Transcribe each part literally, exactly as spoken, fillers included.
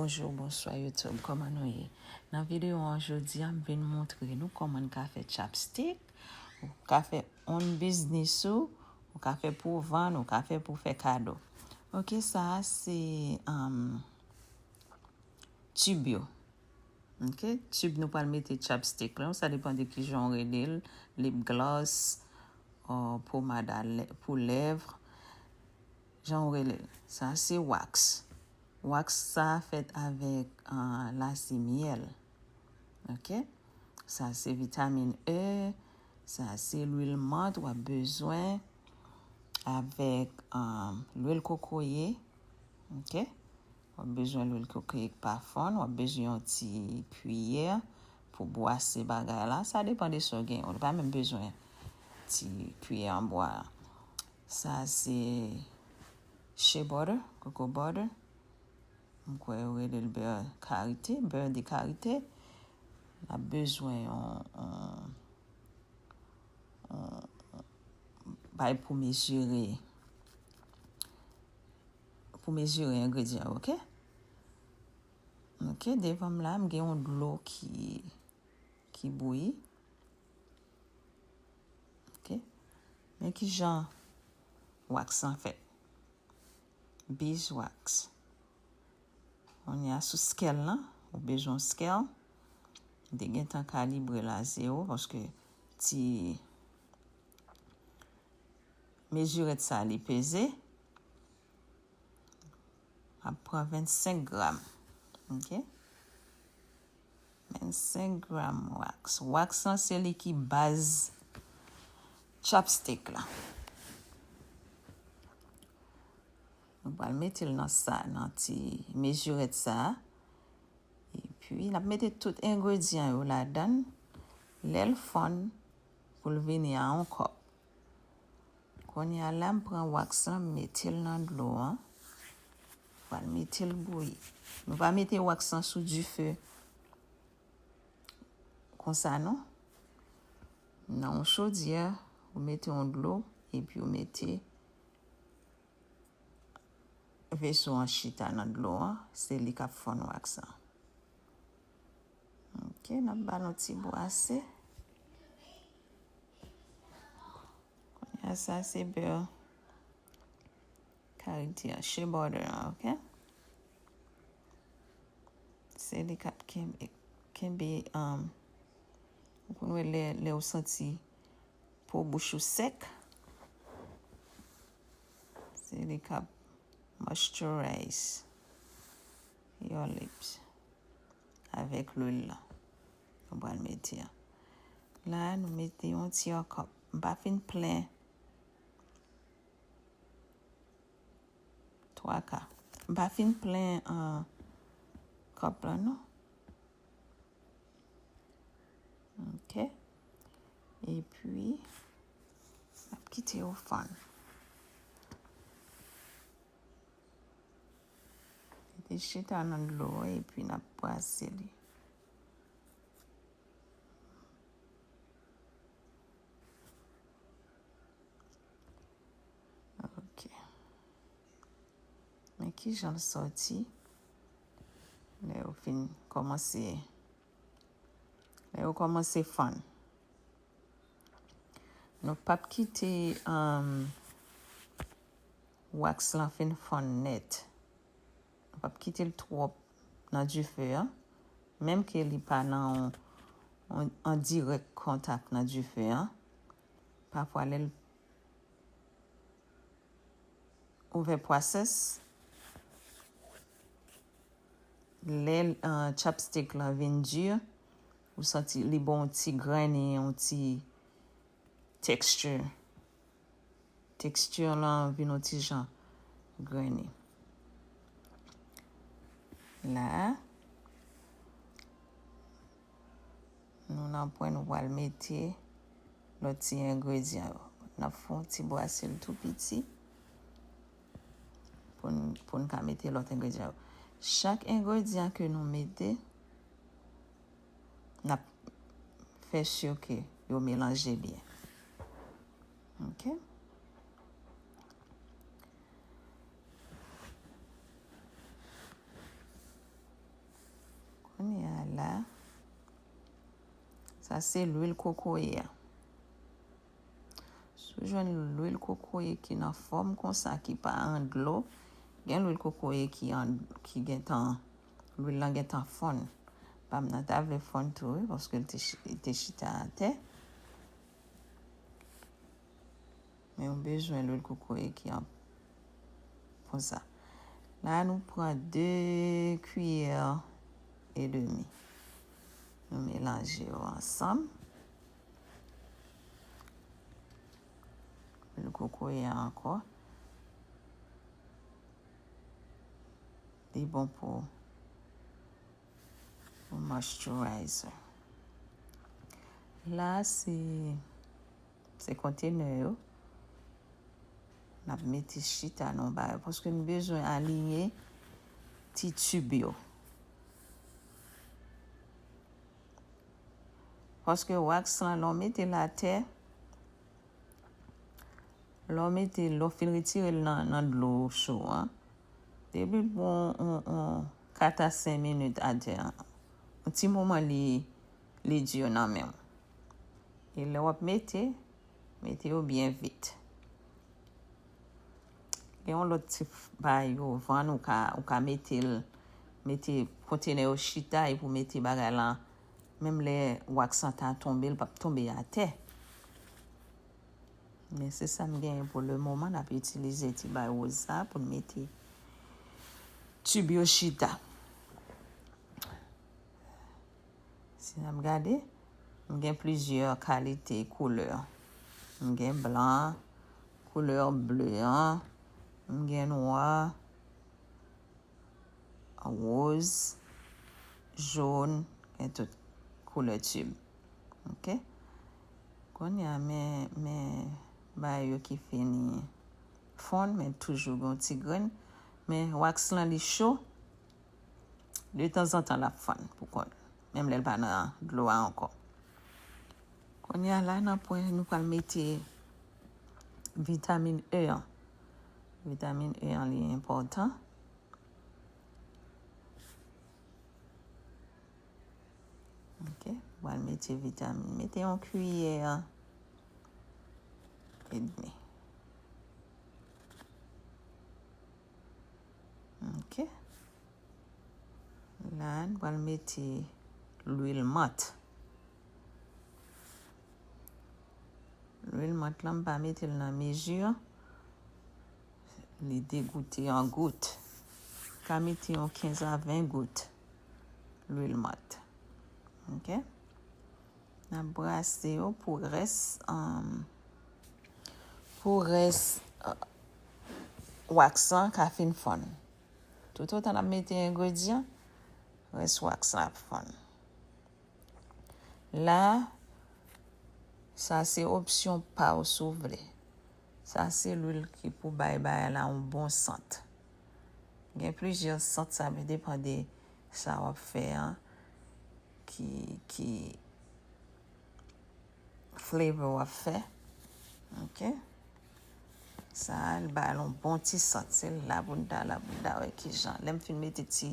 Bonjou, bonswa YouTube, kòman nou ye? Nan videyo an jodi a, m vin montre nou kòman n ka fè chopstick. Ou ka fè on biznis ou, ou ka fè pou vann, ou ka fè pou fè kado. Ok, sa a se um, tib yo. Ok, tib nou pral mete chopstick lan, sa depan de kijan w rele l, lip gloss, pomad pou lèv, jan w rele l. Sa se wax. Wax sa fèt avèk uh, lasi myèl. Ok, sa se vitamin E, sa se lwil mant w ap bezwen avèk um, lwil kokoye. Ok, w ap bezwen lwil kokoye k pa fonn, w ap bezwen yon ti kiyè pou bwase bagay la. Sa depan de sa w gen. Ou pa menm bezwen ti kiyè an bwa. Sa se shea butter, cocoa butter. M kwè yo rele l bè karite, bè de karite. N ap bezwen yon, yon, yon bay pou mezire pou mezire engredyan yo, ok? Ok, devan m la, m gen yon dlo ki ki bouyi. Ok, men kijan wax lan fèt. Beeswax. Kounye a sou scale lan, ou bezwen yon scale. M te gentan kalibre l a zewo paske ti mezirèt sa li peze. M ap pran vennsenk gram. Ok, vennsenk gram wax. Wax lan se li ki baz chopstick la. Nou pral mete l nan sa, nan ti mezirèt sa. Epi n ap mete tout engredyan yo ladan l. Lè l fonn, pou l vini a yon kòp. Kounye a la, m pran wax lan, m mete l nan dlo an. Pral mete l bouyi. Nou pa mete wax lan sou dife konsa non. Nan yon chodyè, ou mete yon dlo epi ou mete veso an chita nan dlo an, se li k ap fonn wax lan. Ok, n ap ba l yon ti bwase. Kounye a sa se bè karite an, shea butter an, ok? Se li k ap kenbe, kenbe, um, ou konn wè lè, lè ou santi po bouch ou sèk, se li k ap moisturize your lips avèk lwil lan nou pral mete an. La, nou mete yon ti kòp. M pa fin plen twa ka. M pa fin plen uh, kòp lan non. Ok. Epi, n ap kite yo fann. Mete chita nan dlo epi n ap bwase li. Ok. Men kijan l sòti lè yo fin kòmanse, lè yo kòmanse fann. Nou p ap kite um, wax lan fin fonn nèt. Nou p ap kite l twòp nan dife an. Menm ke li pa nan yon, yon, an dirèk kontak nan dife an. Pafwa lè l ouvè pwasès, lè uh, chopstick lan vin di, ou santi li bon ti grennen, yon ti texture. Texture lan vin yon ti jan grennen. La, nou nan pwen nou pral mete lòt ti engredyan yo. N ap fè yon ti bwase l tou piti pou n, pou n ka mete lòt engredyan yo. Chak engredyan ke nou mete, n ap fè si ke yo melanje byen. Ok. Kounye a la, sa se lwil kokoye a. Si w jwenn lwil kokoye ki nan fòm konsa, ki pa an dlo, gen lwil kokoye ki an, ki gentan, lwil lan gentan fonn. Pa m nan ta vle fonn tou, wi, paske l te chi-, li te chita atè. Men ou bezwen lwil kokoye ki an, konsa. La, nou pran de kiyè edmi. Nou melanje yo ansanm. Lwil kokoye ankò. Li bon pou, pou moisturizer. La, se, se kontenè yo. N ap mete chita nan ba yo, paske n bezwen aliyen ti tib yo. Paske wax lan, lè w mete l atè, lè w mete, lè w fin retire l nan, nan dlo cho an, depi l pran yon, yon kat a senk minit atè an, yon ti moman li, li di nan men w. E lè w ap mete, mete yo byen vit. Gen yon lòt ti f-, bagay yo vann, ou ka, ou ka mete l, mete kontenè yo chita epi w mete bagay lan. Menm lè wax lan ta tonbe, l p ap tonbe atè. Men se sa m genyen pou le moman, n ap itilize ti bagay wòz sa pou n mete tib yo chita. Si n ap gade, m gen plizyè kalite koulè. M gen blan, koulè ble an, m gen nwa, wòz, jòn, gen tout koulè tib. Oke? Kounye a, men, men bagay yo ki fini fonn, men toujou gen yon ti grenn. Men wax lan, li cho. De tanzantan, l ap fann pou kont, menm lè l pa nan dlo a ankò. Kounye a la, nan pwen, nou pral mete vitamin E an. Vitamin E an, li enpòtan. Oke, pral mete vitamin. Mete yon kiyè edmi. Oke. La, n pral mete lwil mant. Lwil mant lan, m pa mete l nan mezi. Li degoute an gout. Ka mete yon kenz a ven gout lwil mant. Oke? N ap brase yo pou rès, um, pou rès, uh, wax lan ka fin fonn. Toutotan n ap mete engredyan, rès wax lan ap fonn. La, sa se opsyon pa w si w vle. Sa se lwil ki pou bay bagay la yon bon sant. Gen plizyè sant, sa depann de sa w ap fè an, ki, ki flavor w ap fè. Oke? Sa a, l ba l yon bon ti sant. Se la pou n ta la, pou n ta wè kijan. Lè m fin mete ti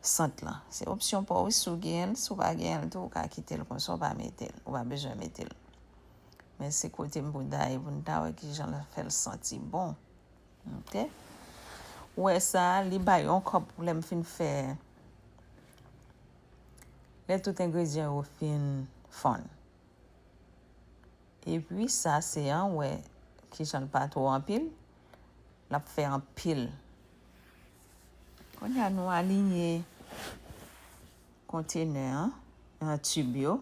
sant lan. Se opsyon pa w, wi, si w genyen l, si w pa genyen l tou, ou ka kite l konsa, ou pa mete l. Ou pa bezwen mete l. Men se kote m pou n ta ye, pou n ta wè kijan l fè l santi bon. Oke? Ou wè sa, li bay yon kòb lè m fin fè, lè tout engredyan yo fin fonn. Epi sa se an, wè kijan l pa twò anpil, l ap fè anpil. Kounye a nou aliyen kontenè an, an tib yo.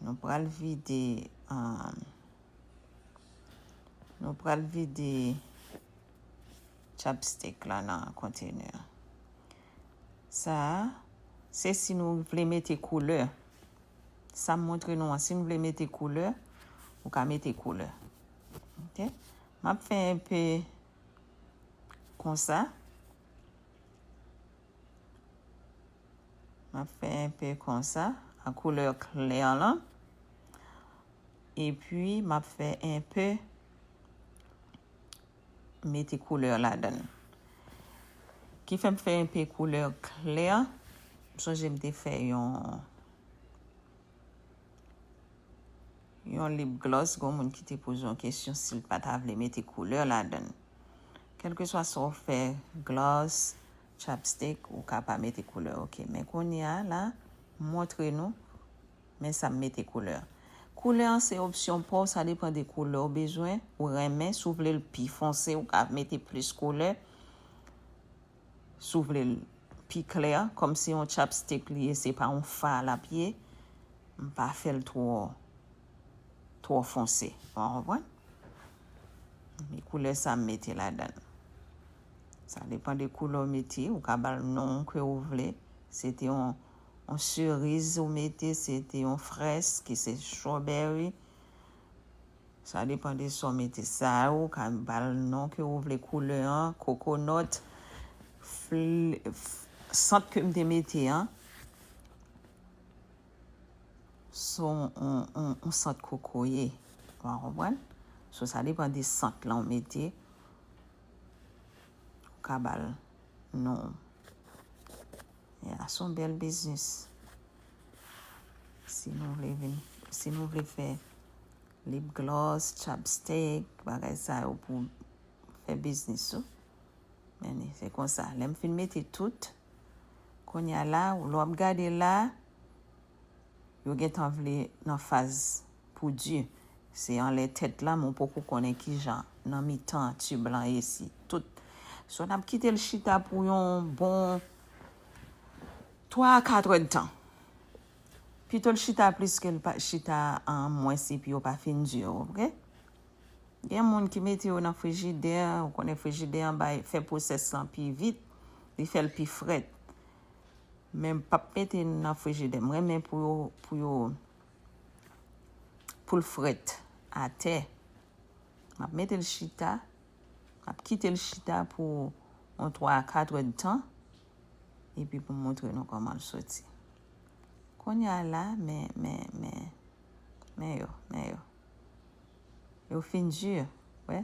Nou pral vide, um, nou pral vide chopstick la nan kontenè. Sa a, se si nou vle mete koulè. Sa m montre nou an, si nou vle mete koulè, ou ka mete koulè. Oke? M ap fè enpe konsa. M ap fè enpe konsa, a koulè klè lan. Epi, m ap fè enpe mete koulè ladan l. Ki fè m fè enpe koulè klè. M sonje m te fè yon yon lip gloss, gon moun ki te poze yon kesyon si l pa ta vle mete koulè ladan l. Kèlkeswa sa w fè, gloss, chapstick, ou ka pa mete koulè, oke. Men kounye a la, m montre nou, men sa m mete koulè. Koulè an se opsyon pa w, sa depann de koulè w bezwen, ou renmen. Si w vle l pi fonse, ou ka mete plis koulè. Si w vle l pi klè, kòm se yon chapstick li ye, se pa yon fa l ap ye, m pa fè l twò, twò fonse. Ou konprann? Men koulè sa m mete ladan l. Sa depann de koulè w mete, ou ka ba l non ke w vle. Se te yon, yon seriz ou mete, se te yon frèz, ki se strawberry. Sa depann de sa w mete. Sa ou ka ba l non ke ou vle, koulè an, coconut, fl- f- sant ke m te mete an. Se yon, yon, yon, yon sant kokoye. Ou konprann? So, sa depann de sant lan w mete. Ou ka ba l non. Ya, se yon bèl biznis. Si nou vle vin, si nou vle fè lip gloss, chapstick, bagay sa yo pou fè biznis ou. Men se konsa. Lè m fin mete tout, kounye a la, lè w ap gade la, yo gentan vle nan faz pou di. Se anlè tèt la, men w poko konnen kijan nan mitan tib lan ye si tout. So, n ap kite l chita pou yon bon twa a kat èdtan. Pito l chita plis ke l pa chita an mwens epi yo pa fin di yo, oke? Gen moun ki mete yo nan frijidè, ou konnen frijidè an bay, fè pwosès lan pi vit, li fè l pi frèt. Men m p ap mete nan frijidè. M renmen pou yo, pou yo, pou l frèt atè. M ap mete l chita. M ap kite l chita pou yon twa a kat èdtan. Epi pou m montre nou kòman l soti. Kounye a la, men, men, men, men yo, men yo. Yo fin di, wè.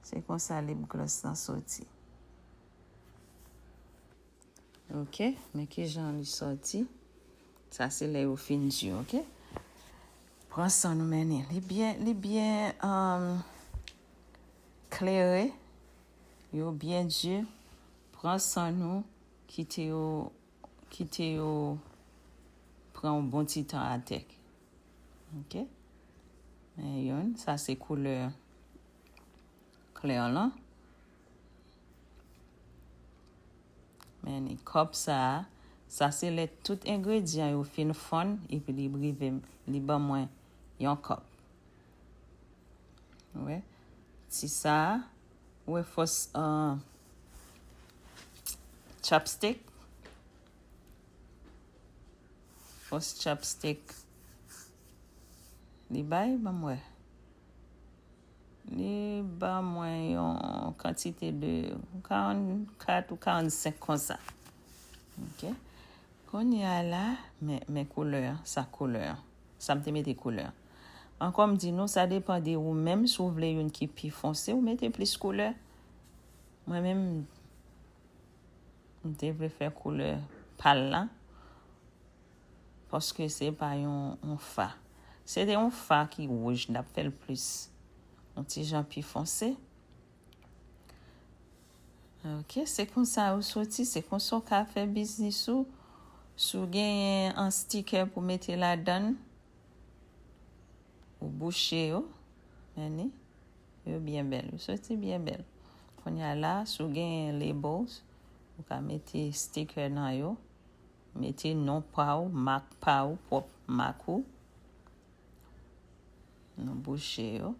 Se konsa lip gloss lan soti. Oke, men kijan li soti. Sa se lè yo fin di, oke? Pran san nou mennen. Li byen, li byen, um, klere. Yo byen di. Pran san nou, kite yo, kite yo pran yon bon ti tan atè. Oke? Men youn, sa se koulè klè lan. Men ni kòp sa a, sa se lè tout engredyan yo fin fonn, epi li rive, li ban mwen yon kòp. Ou wè? Ti sa a, ou wè fòs, uh, chopstick. Fòs chopstick. Li bay, ban m wè. Li ban mwen yon kantite de karannkat ou karannsenk konsa. Oke. Kounye a la, men, men koulè an, sa koulè an. Sa m te mete koulè an. Ankò m di nou, sa depann de ou menm, si w vle youn ki pi fonse, ou mete plis koulè. Mwen menm, m te vle fè koulè pal la. Paske se pa yon, yon fa. Se te yon fa ki wouj, n t ap fè l plis, yon ti jan pi fonse. Oke, se konsa ou soti, se konsa w ka fè biznis ou. Si w genyen an stikè pou mete ladan l, ou bouche yo, men ni, yo byen bèl, yo soti byen bèl. Kounye a la, si w genyen labels, ou ka mete stikè nan yo, mete non pa w, mak pa w, pwòp mak ou. Nou bouche yo.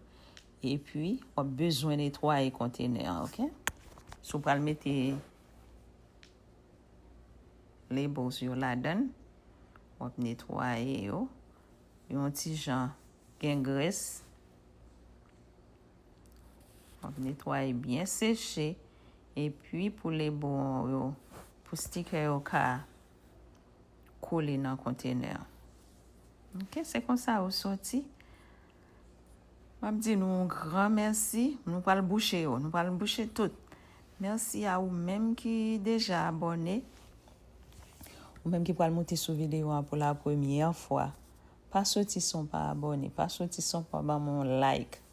Epi, w ap bezwen netwaye kontenè an, oke? Si w pral mete labels yo ladan l, w ap netwaye yo. Yon ti jan gen grès. W ap netwaye byen seche. Epi pou label yo, pou stikè yo ka kole nan kontenè an. Oke, se konsa yo soti. M ap di nou yon gran mèsi. Nou pral bouche yo. Nou pral bouche tout. Mèsi a ou menm ki deja abòne. Ou menm ki pral moute sou videyo a pou la premyè fwa. Pa soti san w pa abòne, pa soti san w pa ban m yon like.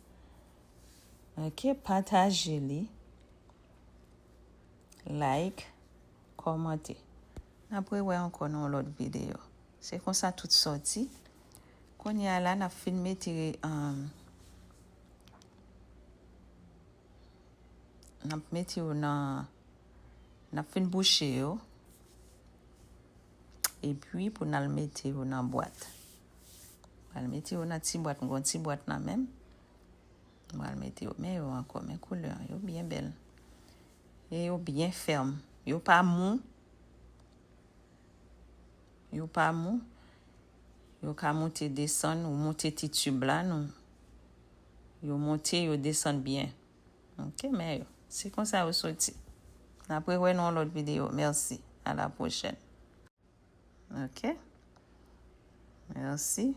Ok, pataje li. Like, kòmante. N ap rewè ankò nan yon lòt videyo. Se konsa tout sòti. Kounye a la, n ap fin mete, um, n ap mete yo nan, n ap fin bouche yo. Epi pou n al mete yo nan bwat. Pral mete yo nan ti bwat, m gon ti bwat nan men m. M pral mete yo, men yo ankò, men koulè an, yo byen bèl. E yo byen fèm. Yo pa mou. Yo pa mou. Yo ka moute desann, ou moute ti tib la, nou. Yo moute, yo desann byen. Ok, men yo. Se konsa yo soti. N ap rewè nan yon lòt videyo. Mèsi. A la pwochèn. Ok. Mèsi.